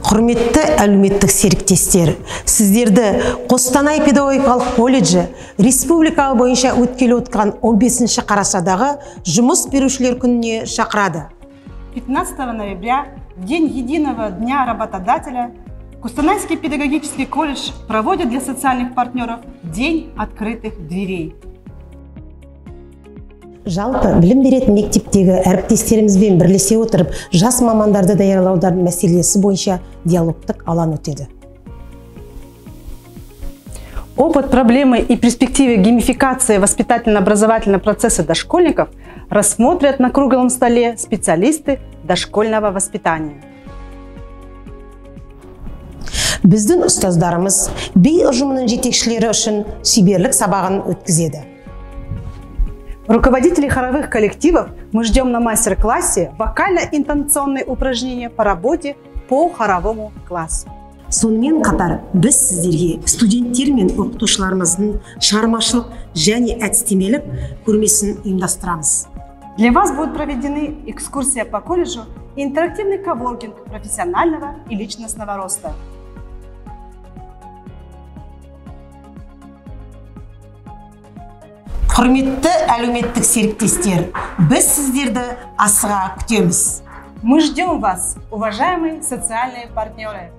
Құрметті әлеуметтік серіктестер, сіздерді Қостанай педагогикалық колледжі республика бойынша өткелі отырған 15 қарашадағы жұмыс берушілер күніне шақырады. 15 ноября, в день единого дня работодателя, Кустанайский педагогический колледж проводит для социальных партнеров День открытых дверей. Жалпы білім беретін мектептегі әріптестерімізбен бірлесе отырып, жас мамандарды даярлаудың мәселесі бойынша диалогтық алаң өтеді. Опыт, проблемы и перспективы геймификации воспитательно-образовательного процесса дошкольников рассмотрят на круглом столе специалисты дошкольного воспитания. Біздің ұстаздарымыз би ұжымының жетекшілері үшін шеберлік сабағын өткізеді. Руководителей хоровых коллективов мы ждем на мастер-классе вокально-интонационные упражнения по работе по хоровому классу. Сонымен қатар біз сіздерге студенттер мен оқытушыларымыздың шығармашылық және әдістемелік көрмесін ұйымдастырамыз. Для вас будут проведены экскурсия по колледжу и интерактивный коворкинг профессионального и личностного роста. Құрметті әлеуметтік серіктестер, біз сіздерді асыға күтеміз. Мы ждем вас, уважаемые социальные партнеры.